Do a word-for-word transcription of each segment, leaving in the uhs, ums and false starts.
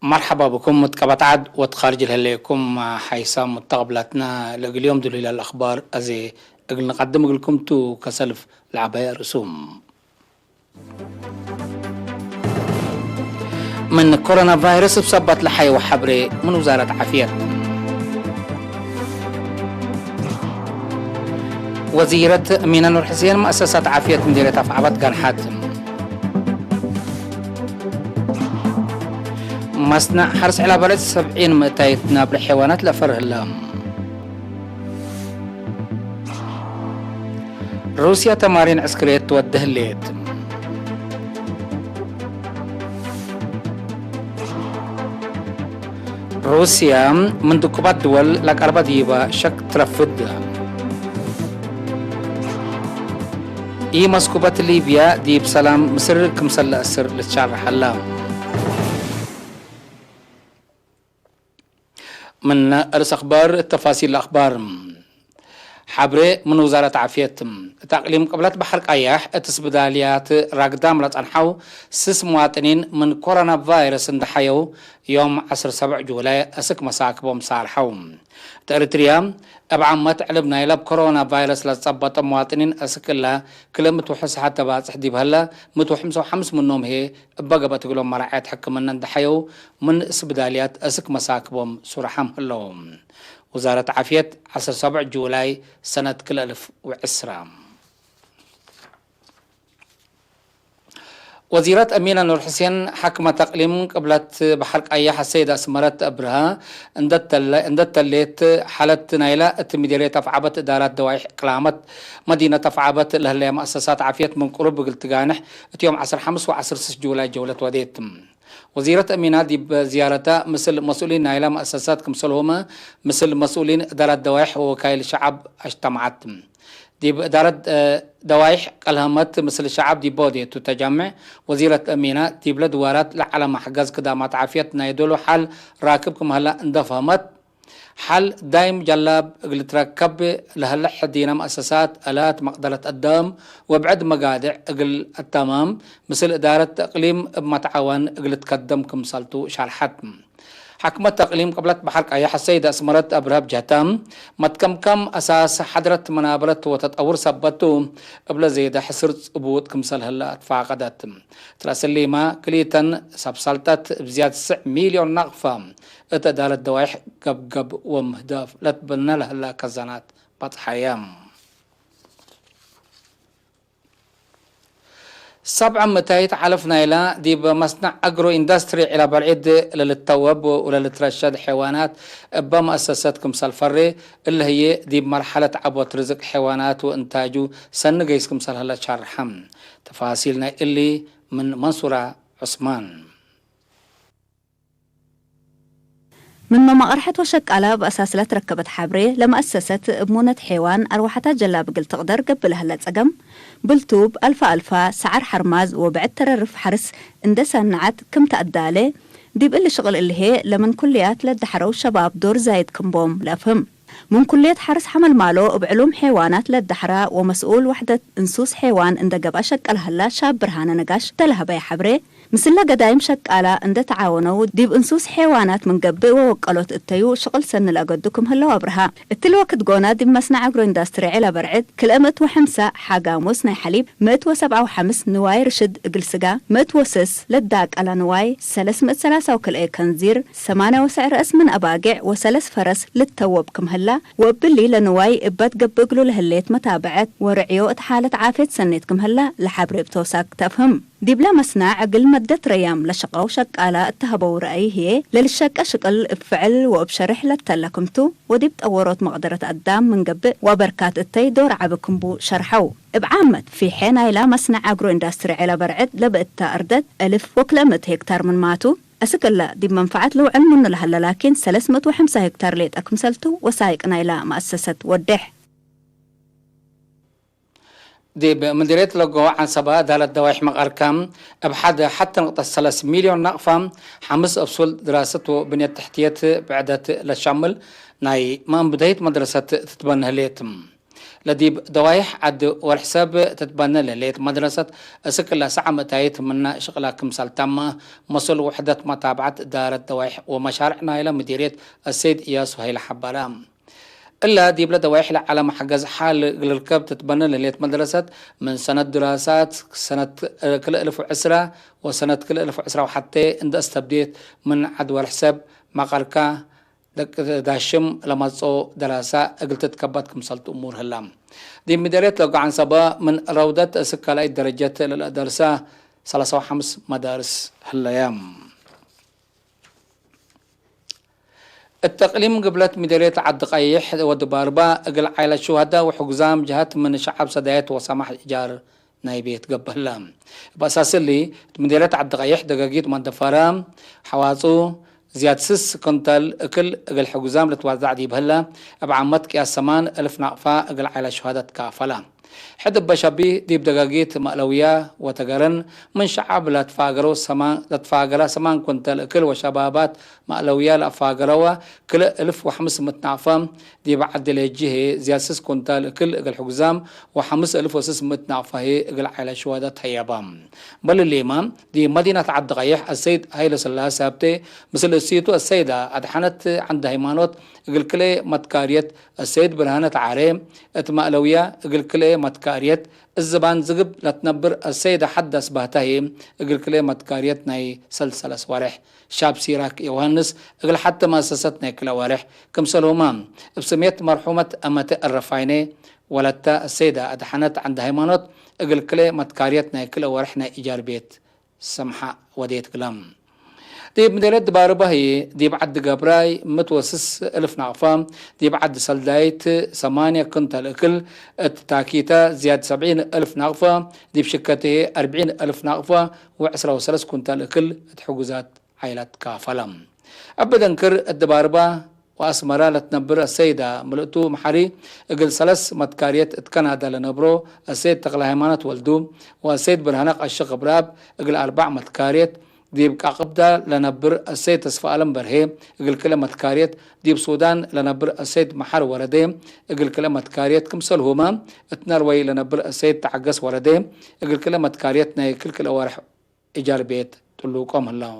መርሐባ ብኩም። እት ቀበት ዐድ ወእት ካርጅ ለህሌኩም ሓይሳም ሙተቀብላትና፣ ለእግል ዮም ድሉይ ለአልአክባር አዜ እግል ንቀድም እግልኩም ቱ። ከሰልፍ ለዐባይ አርእሱም። ምን ኮሮና ቫይረስ እብ ሰበት ለሐየወ ሐብሬ ምን ውዛረት ዓፍየት። ወዚረት ሚነ ኑር ሕሴን መአሰሳት ዓፍየት ምዲርየት አፍዓበት ጋንሓት። መስነዕ ሐርስ ዕላበለት ሰብዒን ምእታይት ናብለ ሐይዋናት ለአፈር ህለ። ሩስያ ተማሪን ዕስክርየት ትወዴ ህሌት። ሩስያ ምን ድቁባት ድወል ለቀርበ ዲበ ሸክ ትረፍድ። ኢመስኩበት ሊብያ ዲብ ሰላም ምስር ክምሰል ለአስር ልትሻርሕ ሀላ። ምን አርእስ አክባር እት ተፋሲል አክባር። ሐብሬ ምን ውዛረት ዓፍየት። እት አቅሊም ቅብለት በሐር ቀያሕ እት ስብዳልያት ራግዳም ለጸንሐው ስስ ሙዋጥኒን ምን ኮሮና ቫይረስ እንደ ሐየው ዮም ዐስር ሰብዕ ጁላይ አስክ መሳክቦም ሳርሐው። እት ኤሪትርያ እብ ዓመት ዕልብ ናይለ እብ ኮሮና ቫይረስ ለጸበጠ ሙዋጥኒን አስክ እለ ክልኤ ምእት ወሐምሳ ሐተ ባጽሕ ዲብ ሀለ፣ ምእት ወሐምሳ ወሐምስ ምኖም ህዬ እበ ገብአት እግሎም መራዐየት ሕክምነ እንደ ሐየው ምን ስብዳልያት አስክ መሳክቦም ሱረሐም ህለው። ውዛረት ዓፍየት፣ ዐስር ሰብዕ ጁላይ ሰነት ክልኤ አልፍ ወዕስራ። ወዚረት አሚነ ኑር ሕሴን፣ ሓክመት አቅሊም ቅብለት በሐር ቀያሕ አሰይድ አስመረት አብርሃ፣ እንደ ተለ-፣ እንደ ተሌት ሓለት ናይለ እት ምዲርየት አፍዓበት እዳራት ደዋይሕ ቅላመት መዲነት አፍዓበት ለህለየ መአሰሳት ዓፍየት ምን ቅሩብ እግል ትጋንሕ እት ዮም ዐስር ሐምስ ወዐስር ስስ ጁላይ ጀውለት ወዴት። ወዚረት አሚና ዲብ ዝያረተ ምስል መስኡሊን ናይለ መአሰሳት ክምሰልሁመ ምስል መስኡሊን እዳረት ደዋይሕ ወወካይል ሸዐብ አጅተመዐት። ዲብ እዳረት ደዋይሕ ቀልሀመት ምስል ሸዐብ ዲብ ወዴቱ ተጃምዕ፣ ወዚረት አሚና ዲብለ ድዋራት ለዐለ መሕገዝ ክዳማት ዓፍየት ናይ ዶሉ ሐል ራክብ ክም ሀለ እንደ ፈህመት፣ ሐል ዳይም ጀላብ እግል ልትረከብ ለሀለ ሕዲነ መአሰሳት፣ አላት መቅደረት አዳም ወብዕድ መጋድዕ እግል አተማም፣ ምስል እዳረት እቅሊም እብ መትዓወን እግል ልትከደም ክምሰልቱ ሻርሐት። ሓክመት እቅሊም ቅብለት በሐር ቀያሕ አሰይድ አስመረት አብርሀ ብጀህተ፣ መትከምከም አሳስ ሐድረት መናበረት ወተጠውር ሰበት ቱ፣ እብለ ዜደ ሕስር ጽቡጥ ክምሰል ህለ አትፋቀደት። እት ረአስሊመ ክልኢተን ሰብ ሰልጠት እብ ዝያድ ስዕ ሚልዮን ናቅፈ እት እዳረት ደዋይሕ ገብገብ ወምህዳፍ ለትበነ ለህለ ከዘናት በጽሐየ። ሰብዐ ምእታይት ዐለፍ ናይላ ዲብ መስነዕ አግሮ ኢንዳስትሪ ዒላ በልዒድ ለልተወብ ወለልትረሸድ ሐይዋናት እበ መአሰሰት ክምሰል ፈሬ፣ እለ ህዬ ዲብ መርሐለት ዐቦት ርዝቅ ሐይዋናት ወእንታጁ ሰኒ ገይስ ክምሰል ህለ ሻርሐ። ተፋሲል ናይ እሊ ምን መንሱራ ዑስማን። ምንመ መቅርሐት ወሸቃለ እብ አሳስ ለትረከበት ሐብሬ፣ ለመአሰሰት እብ ሙነት ሔዋን አርወሐታ ጀላብ እግል ትቅደር ገብእ ለህለ ጸገም፣ ብልቱብ፣ አልፈ-አልፋ፣ ሰዐር ሐርማዝ ወብዕድ ተረርፍ ሐርስ እንዴ ሰነዐት ክም ተአዳሌ፣ ዲብ እሊ ሽቅል እሊ ህዬ ለምን ኩልያት ለደሐረው ሸባብ ዶር ዛይድ ክም ቦም ለአፍህም። ምን ኩልየት ሐርስ ሐመልማሎ እብ ዕሉም ሔዋናት ለደሐራ ወመስኡል ወሕደት እንሱስ ሔዋን እንዴ ገብአ ሸቀል ሀላ ሻብ ብርሃነ ነጋሽ እተ ለሀበየ ሐብሬ፣ ምስለ ገዳይም ሸቃላ እንዴ ተዓወነው ዲብ እንሱስ ሔዋናት ምን ገብእ ወወቀሎት እተዩ ሽቅል ሰኒ ለአገዱ ክም ህለው አብርሃ። እትሊ ወክድ ጎና ዲብ መስነዕ አግሮ ኢንዳስትሪ ዒላ በርዕድ ክልኤ ምእት ወሐምሳ ሐጋሙስ ናይ ሐሊብ፣ ምእት ወሰብዓ ወሐምስ ንዋይ ርሽድ እግል ስጋ፣ ምእት ወስስ ለዳቀላ ንዋይ፣ ሰለስ ምእት ሰላሳ ወክልኤ ከንዚር፣ ሰማንያ ወሰዕ ረአስ ምን አባጌዕ ወሰለስ ፈረስ ልተወብ ክም ህላ፣ ወእብሊ ለንዋይ እበት ገብእ እግሉ ለህሌት መታበዐት ወርዕዮ እት ሓለት ዓፍየት ሰኔት ክም ህላ ለሐብሬ ብተውሳክ ተአፍህም። ዲብለ መስናዕ እግል መደት ረያም ለሸቀው ሸቃላ እተ ሀበው ረአይ ህዬ፣ ለልሸቀ ሽቅል እብ ፍዕል ወእብ ሸሬሕ ለተለ ክምቱ፣ ወዲብ ጠወሮት መቅደረት አዳም ምን ገብእ ወአበርካት እተይ ዶር ዐቢ ክምቡ ሸርሐው። እብ ዓመት ፊሐ ናይላ መስነዕ አግሮ ኢንዳስትሪ ዔላ በርዕድ ለብእታ እርደት እልፍ ወክልኤ ምእት ሄክታር ምንማቱ፣ አስክ እለ ዲብ መንፈዐት ልውዕል ምኑ ለሀለ ላኪን፣ ሰለስ ምእት ወሐምሳ ሄክታር ሌጠ ክምሰልቱ ወሳይቅ ናይላ መአሰሰት ወዴሕ። ዲብ ምድርየት ለጎ ዐንሰበ እዳለት ደዋይሕ መቀርከ፣ እብ ሐድ ሐቲ ንቅጠት ሰለስ ሚልዮን ናቅፋ፣ ሐምስ አፍሱል ድራሰት ወብንየት ተሕትየት ብዕደት ለሻምል ናይ መአንብደይት መድረሰት ትትበነ ህሌት። ለዲብ ደዋይሕ ዐድ ወልሕሰብ ትትበነ ለህሌት መድረሰት፣ እስክ ለሰዓ ምእታይት ምነ ሽቅላ ክምሰል ተመ፣ መስኡል ውሕደት መታብዐት እዳረት ደዋይሕ ወመሻርዕ ናይለ ምዲርየት አሰይድ እያሱ ሀይለ ሐበረ። እለ ዲብለ ደዋይሕ ለዐለ መሕገዝ ሐል እግል ልርከብ ትትበነ ለህሌት መድረሰት፣ ምን ሰነት ድራሳት ሰነት ክልኤ እልፍ ወዕስራ ወሰነት ክልኤ እልፍ ወዕስራ ወሐቴ እንዴ አስተብዴት፣ ምን ዐድ ወልሕሰብ መቀርካ ደቅ ዳሽም ለመጽኦ ደራሳ እግል ትትከበት ክምሰልቱ እሙር ህላ። ዲብ ምዴርየት ለገዓን ሰበ ምን ረውደት እስክ ካልኣይት ደረጀት ለለአደርሰ ሰላሳ ወሐምስ መዳርስ ህለየ። እት እቅሊም ግብለት ምዴርየት ዐዲ ቀይሕ ወድባርባ እግል ዓይለት ሹሀዳ ወሕጉዛም ጀሀት ምን ሸዐብ ሰዳየት ወሰማሕ እጃር ናይ ቤት ገብእ ህለ። እብ አሳስ እሊ፣ እት ምዴርየት ዐዲ ቀይሕ ደገጊት መንደፈረ ሐዋጹ ዝያድ ስስ ኩንታል እክል እግል ሕጉዛም ልትዋዛዕ ዲብ ህለ፣ እብ ዓመት ቅያስ ሰማን እልፍ ናቅፋ እግል ዓይለት ሹሀዳ ትካፈለ። ሕድ እበ ሸቢ ዲብ ደገጊት መእለውያ ወተገረን ምን ሸዐብ ለትፋገረው ሰማን፣ ለትፋገረ ሰማን ኩንታል እክል ወሸባባት መእለውያ ለአፋገረወ ክልኤ እልፍ ወሐምስ ምእት ናቅፋ፣ ዲብ ዐድ ሌጂ ህዬ ዝያድ ስስ ኩንታል እክል እግል ሕጉዛም ወሐምስ እልፍ ወስስ ምእት ናቅፋ ህዬ እግል ዓይለት ሹሀዳ ተሀየበ። በልሌመ፣ ዲብ መዲነት ዐዲ ቀይሕ አሰይድ ሀይለስላሴ ሀብቴ፣ ምስል እሲቱ አሰይዳ አድሐነት ዐንደሃይማኖት፣ እግል ክልኤ መትካርየት አሰይድ ብርሃነ ተዓሬ፣ እት መእለውያ እግል ክልኤ መትካርየት፣ እዝባን ዝግብ ለትነብር አሰይዳ ሐዳስ ባህታ ህዬ፣ እግል ክልኤ መትካርየት ናይ ሰልሰለስ ወሬሕ። ሻብ ሲራክ ዮሐንስ እግል ሐቲ መአሰሰት ናይ ክልኤ ወሬሕ፣ ክምሰልሁመ እብ ስሜት መርሑመት አመተ አረፋይኔ ወለተ አሰይዳ አድሐነት ዐንደሃይማኖት እግል ክልኤ መትካርየት ናይ ክልኤ ወሬሕ ናይ ኢጃር ቤት ሰምሐ ወዴት ግለም። ዲብ ምዴርየት ድባርባ ህዬ ዲብ ዐዲ ገብራይ ምእት ወስስ እልፍ ናቅፋ፣ ዲብ ዐዲ ሰልዳይት ሰማንየ ኩንታል እክል፣ እት ታኪተ ዝያድ ሰብዒን እልፍ ናቅፋ፣ ዲብ ሽከት ህዬ አርብዒን እልፍ ናቅፋ ወዕስራ ወሰለስ ኩንታል እክል እት ሕጉዛት ዓይላት ካፈለ። እብ ደንክር እት ድባርባ ወአስመራ ለትነብር አሰይዳ ምልእቱ መሐሪ፣ እግል ሰለስ መትካርየት እት ከናዳ ለነብሮ አሰይድ ተክለሃይማኖት ወልዱ ወአሰይድ ብርሃነ ቀሽቅ እብራብ፣ እግል አርበዕ መትካርየት፣ ዲብ ቃቅብዳ ለነብር አሰይድ ተስፈአለም በርሄ፣ እግል ክልኤ መትካርየት፣ ዲብ ሱዳን ለነብር አሰይድ መሐር ወረዴ፣ እግል ክልኤ መትካርየት፣ ክምሰልሁመ እት ነርወይ ለነብር አሰይድ ተዐገስ ወረዴ፣ እግል ክልኤ መትካርየት ናይ ክል ክልኤ ወርሕ እጃር ቤት ጥሉቆም ህለው።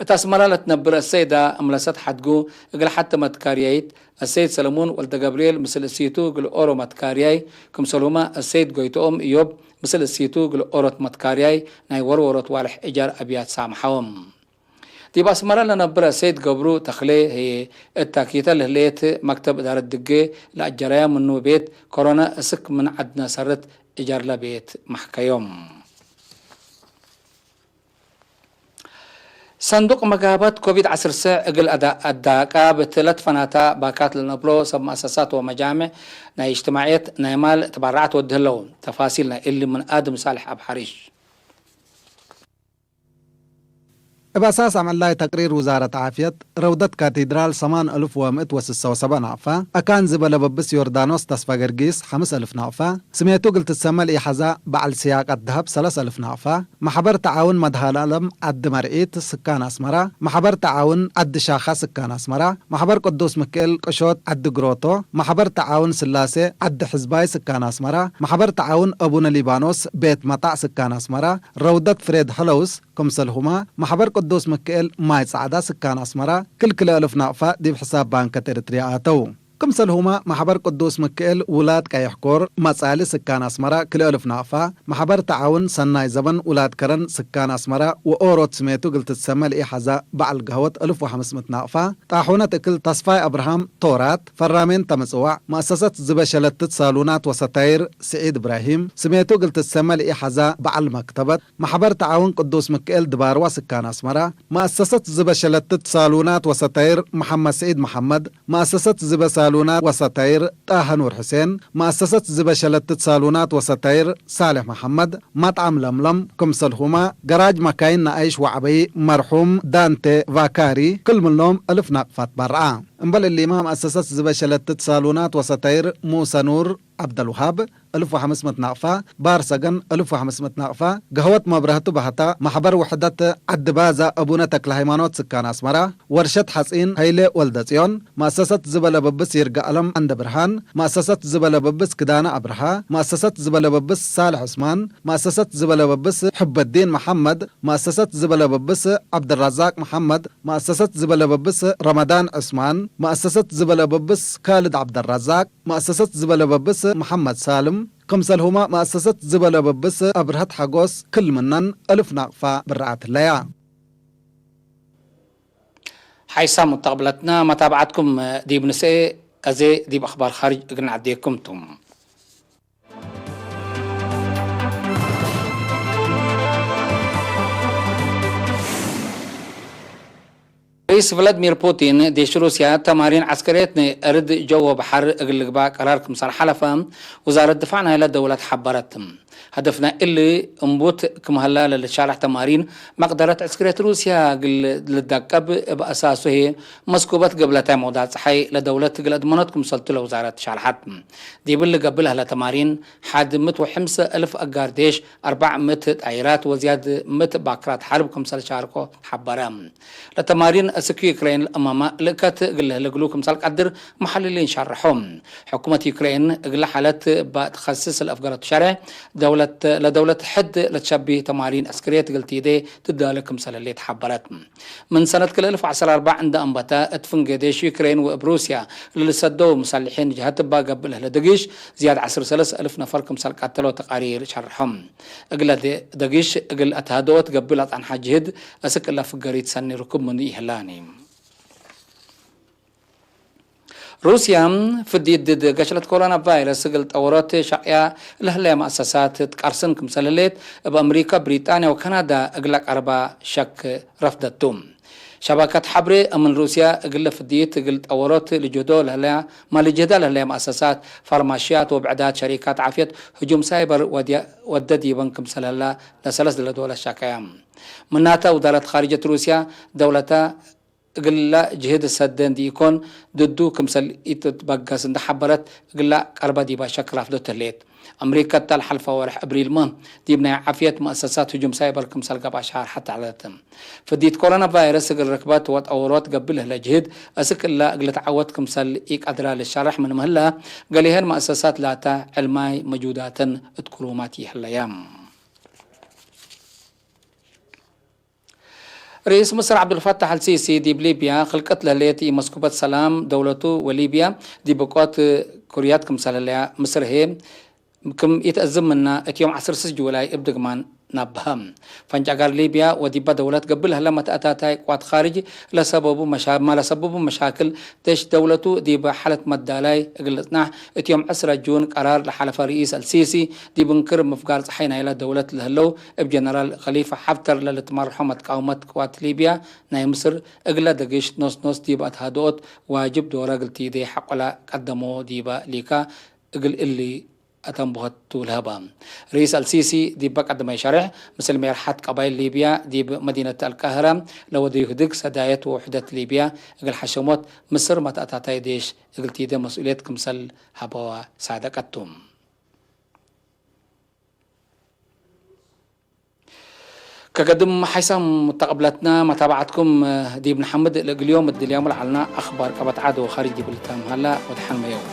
እት አስመራ ለትነብር አሰይዳ እምለሰት ሐድጉ እግል ሐቲ መትካርያይት፣ አሰይድ ሰለሙን ወልደገብርኤል ምስል እሲቱ እግል ኦሮ መትካርያይ፣ ክምሰልሁመ አሰይድ ጎይትኦም እዮብ ምስል እሲቱ እግል ኦሮት መትካርያይ ናይ ወርወሮት ዋልሕ እጃር አብያት ሳምሐዎም። ዲብ አስመረ ለነብር አሰይድ ገብሩ ተክሌ ህዬ፣ እት ታኪተ ለህሌት መክተብ እዳረት ድጌ ለአጀረያ ምኑ ቤት ኮሮነ እስክ ምን ዐድነ ሰርት እጀርለ ቤት መሕከዮም። ሰንዱቅ መጋበት ኮቪድ ዐስር ሰዕ እግል አዳ-፣ አዳቃብ እት ለትፈናታ ባካት ለነብሎ ሰብ መአሰሳት ወመጃምዕ ናይ እጅትማዕየት ናይ ማል ተባረዓት ወድ ህለው። ተፋሲል ናይ እሊ ምን አድም ሳልሕ አብ ሐሪሽ። እብ አሳስ አምዕላይ ተቅሪር ውዛረት ዓፍየት፣ ረውደት ካቴድራል ሰማን እልፍ ወምእት ወስሰ ወሰበ ናቅፈ፣ አካን ዝበ ለበብስ ዮርዳኖስ ተስፋ ገርጊስ ሐምስ እልፍ ናቅፈ፣ ስሜቱ እግል ትትሰመ ለኢሐዛ በዐል ስያቀት ደሀብ ሰለስ እልፍ ናቅፈ፣ መሕበር ተዓውን መድሃልአለም ዐዲ መርዒት ስካን አስመራ፣ መሕበር ተዓውን ዐዲ ሻኻ ስካን አስመራ፣ መሕበር ቅዱስ ምክኤል ቅሾት ዐዲ ግሮቶ፣ መሕበር ተዓውን ስላሴ ዐዲ ሕዝባይ ስካን አስመራ፣ መሕበር ተዓውን አቡነ ሊባኖስ ቤት መጣዕ ስካን አስመራ፣ ረውደት ፍሬድ ሀለውስ፣ ክምሰልሁመ መሕበር ቅዱስ ምክኤል ማይ ጸዕዳ ስካን አስመራ ክል ክልኤ እልፍ ናቅፋ ዲብ ሕሳብ ባንከት ኤረትርያ አተው። ክምሰልሁመ መሕበር ቅዱስ ምክኤል ውላድ ቀይሕ ኮር መጻሊ ስካን አስመራ ክልኤ እልፍ ናቅፋ፣ መሕበር ተዓውን ሰናይ ዘበን ውላድ ከረን ስካን አስመራ ወኦሮት ስሜቱ እግል ትትሰመ ለኢሐዛ በዐል ገህወት እልፍ ወሐምስ ምእት ናቅፋ፣ ጣሑነት እክል ተስፋይ አብርሃም ቶራት፣ ፈራሜንተ ምጽዋዕ፣ መአሰሰት ዝበ ሸለትት ሳሉናት ወሰታይር ስዒድ እብራሂም፣ ስሜቱ እግል ትትሰመ ለኢሐዛ በዐል መክተበት፣ መሕበር ተዓውን ቅዱስ ምክኤል ድባርዋ ስካን አስመራ፣ መአሰሰት ዝበ ሸለትት ሳሉናት ወሰታይር መሐመድ ስዒድ መሐመድ፣ መአሰሰት ዝበ ሳሉናት ወሰታይር ጣሀ ኑር ሕሴን፣ መአሰሰት ዝበ ሸለትት ሳሉናት ወሰታይር ሳሌሕ መሐመድ፣ መጥዓም ለምለም፣ ክምሰልሁመ ገራጅ መካይን ነአይሽ ወዐበይ መርሑም ዳንቴ ቫካሪ፣ ክል ምኖም እልፍ ናቅፋት በርዐ። እምበል እሊመ፣ መአሰሰት ዝበ ሸለትት ሳሉናት ወሰታይር ሙሰ ኑር፣ ዐብደልውሃብ፣ እልፍ ወሐምስ ምእት ናቅፋ፣ ባር ሰገን፣ እልፍ ወሐምስ ምእት ናቅፋ፣ ገህወት መብረህቱ ባህታ፣ ማሕበር ውሕደት ዐዲ ባዛ፣ አቡነ ተክለ ሃይማኖት ስካን አስመራ፣ ወርሸት ሐጺን ሀይሌ ወልደጽዮን፣ መአሰሰት ዝበለበብስ ይርጋአለም ዐንደብርሃን፣ መአሰሰት ዝበለበብስ ክዳነ አብርሃ፣ መአሰሰት ዝበለበብስ ሳልሕ ዑስማን፣ መአሰሰት ዝበለበብስ ሕበዲን መሐመድ፣ መአሰሰት ዝበለበብስ ዐብደራዛቅ መሐመድ፣ መአሰሰት ዝበለበብስ ረመዳን ዑስማን፣ መአሰሰት ዝበለበብስ ካልድ ዐብደራዛቅ፣ መአሰሰት ዝበለበብስ መሐመድ ሳልም፣ ክምሰልሁመ መአሰሰት ዝበለበብስ አብርሀት ሐጎስ፣ ክል ምነን እልፍ ናቅፋ ብርአት ህለያ። ሓይሳም ሙተቅብለትና፣ መታብዐትኩም ዲብ ንስኤ፣ አዜ ዲብ አኽባር ካርጅ እግል ነዐዴኩም ቱ። ርኢስ ቭላድሚር ፑቲን፣ ዴሽ ሩስያ ተማሪን ዐስከርየት ናይ አርድ ጀው ወበሐር እግል ልግባእ ቀራር ክምሰል ሐለፈ፣ ውዛረት ድፋዕ ናይለ ደውለት ሐበረት። ሀደፍና እሊ እምቡት ክም ሀላ ለልትሻረሕ ተማሪን፣ መቅደረት ዕስክርየት ሩስያ እግል ልደቀብ እብ አሳሱ ህዬ፣ መስኩበት ገብለታይ መውዳት ጸሓይ ለደውለት እግል አድመኖት ክምሰልቱ ለውዛረት ሻርሐት። ዲብሊ ገብእ ለህለ ተማሪን፣ ሐድ ምእት ወሐምሰ እልፍ አጋር ዴሽ፣ አርበዕ ምእት ጣይራት ወዝያድ ምእት ባክራት ሐርብ ክምሰል ሻርኮ ሐበረ። ለተማሪን እስክ ዩክሬን ለአማመ ልእከት እግል ልህለ እግሉ ክምሰል ቀድር መሐልሊን ሸርሖ። ሕኩመት ዩክሬን እግለ ሓለት እበ ትከስስ ለአፍገረቱ ሸሬዕ፣ ደውለት፣ ለደውለት ሕድ ለትሸቢህ ተማሪን ዐስክርየት እግል ቲዴ ትዳለ ክምሰል ህሌት ሐበረት። ምን ሰነት ክልኤ እልፍ ወዐስር ወአርበዕ እንደ አንበተ፣ እት ፍንጌ ዴሽ ዩክሬን ወእብ ሩስያ ለልሰደው ሙሰልሒን ጀሀት እባ ገብእ ለህለ ደጊሽ፣ ዝያድ ዐስር ወሰለስ እልፍ ነፈር ክምሰል ቀተሎ ተቃሪር ሸርሖም። እግለ ደ-፣ ደጊሽ እግል አትሃደወት ገብእ ለጸንሐ ጅህድ፣ አስክ እለ ፍገሪት ሰኒ ርኩብ ምኑ ኢህላኒ። ሩስያ፣ ፍዲት ድድ ገሽለት ኮሮና ቫይረስ እግል ጠወሮት ሸቅያ ለህለየ መአሰሳት ትቃርስን ክምሰል ህሌት፣ እብ አምሪካ፣ ብሪጣንያ ወካናዳ እግለ ቀርባ ሸክ ረፍደቱ። ሸበከት ሐብሬ አምን ሩስያ እግለ ፍዲት እግል ጠወሮት ልጅህዶ ለህለያ፣ ማ ልጅህዳ ለህለየ መአሰሳት፣ ፋርማሽያት ወብዕዳት ሸሪካት ዓፍየት ህጁም ሳይበር ወድየ-፣ ወደ ዲበን ክምሰል ህላ ለሰለስ ለዶለት ሸከያ። ምናተ ውዛረት ካርጀት ሩስያ ደውለተ እግላ ጅህድ ሰደ እንዲኢኮን፣ ድዱ ክምሰል ኢትትበገስ እንደ ሐበረት፣ እግላ ቀርበ ዲበ ሸክ ራፍዶት ህሌት። አምሪካ እተ ለሐልፈ ወርሕ እብሪልመ፣ ዲብ ናይ ዓፍየት መአሰሳት ህጁም ሳይበር ክምሰል ገብአ ሻርሐት ዐለት። ፍዲት ኮሮና ቫይረስ እግል ርክበት ወጠውሮት ገብእ ለህለ ጅህድ፣ አስክ እላ እግል ተዐወት ክምሰል ኢቀድራ ልሸረሕ ምንመ ህለ፣ ገሌሀን መአሰሳት ላተ ዕልማይ መጁዳተን እት ክሩማት ይህለያ። ርኢስ ምስር ዐብዱልፈታሕ አልሲሲ ዲብ ሊብያ ክልቀት ለህሌት ኢመስኩበት ሰላም ደውለቱ ወሊብያ ዲብ ብቆት ኩርያት ክምሰል ህለያ ምስር ህዬ ክም ኢተአዝም ምና እት ዮም ዐስር ስስ ጁላይ እብ ድግማን ነብሀ። ፈንጫጋር ሊብያ ወዲበ ደውለት ገብእ ለህለ መትአታታይ ቅዋት ካርጅ ለሰበቡ መሻ-፣ ማ ለሰበቡ መሻክል ዴሽ ደውለቱ ዲበ ሓለት መዳላይ እግል ልጽናሕ እት ዮም ዕስረ ጁን ቀራር ለሓለፈ ርኢስ አልሲሲ ዲብ እንክር ምፍጋር ጸሓይ ናይለ ደውለት ለህለው እብ ጀነራል ከሊፋ ሐፍተር ለልትመርሖ መትቃውመት ቅዋት ሊብያ ናይ ምስር እግለ ደግሽ ኖስ ኖስ ዲብ አትሃድኦት ዋጅብ ዶረ እግል ቲዴ ሐቆለ ቀደሞ ዲበ ሊካ እግል እሊ አተንብሆት ቱ ለሀበ። ርኢስ አልሲሲ ዲበ ቀደመ ሸሬሕ፣ ምስል ሜርሐት ቀባይል ሊብያ ዲብ መዲነት አልቃህረ ለወደዩ ህድግ ሰዳየት ወውሕደት ሊብያ እግል ሐሸሞት ምስር መትአታታይ ዴሽ እግል ቲዴ መስኡልየት ክምሰል ሀበወ ሳደቀት ቱ። ከገድም ሓይሳም ሙተቀብለትና መታብዐትኩም ዲብ ነሐምድ፣ ለእግል ዮም እድልያሙ ለዐልና አኽባር ቀበት ዐድ ወካርጅ ዲብ ልታም ሀላ ወደሐን መየው።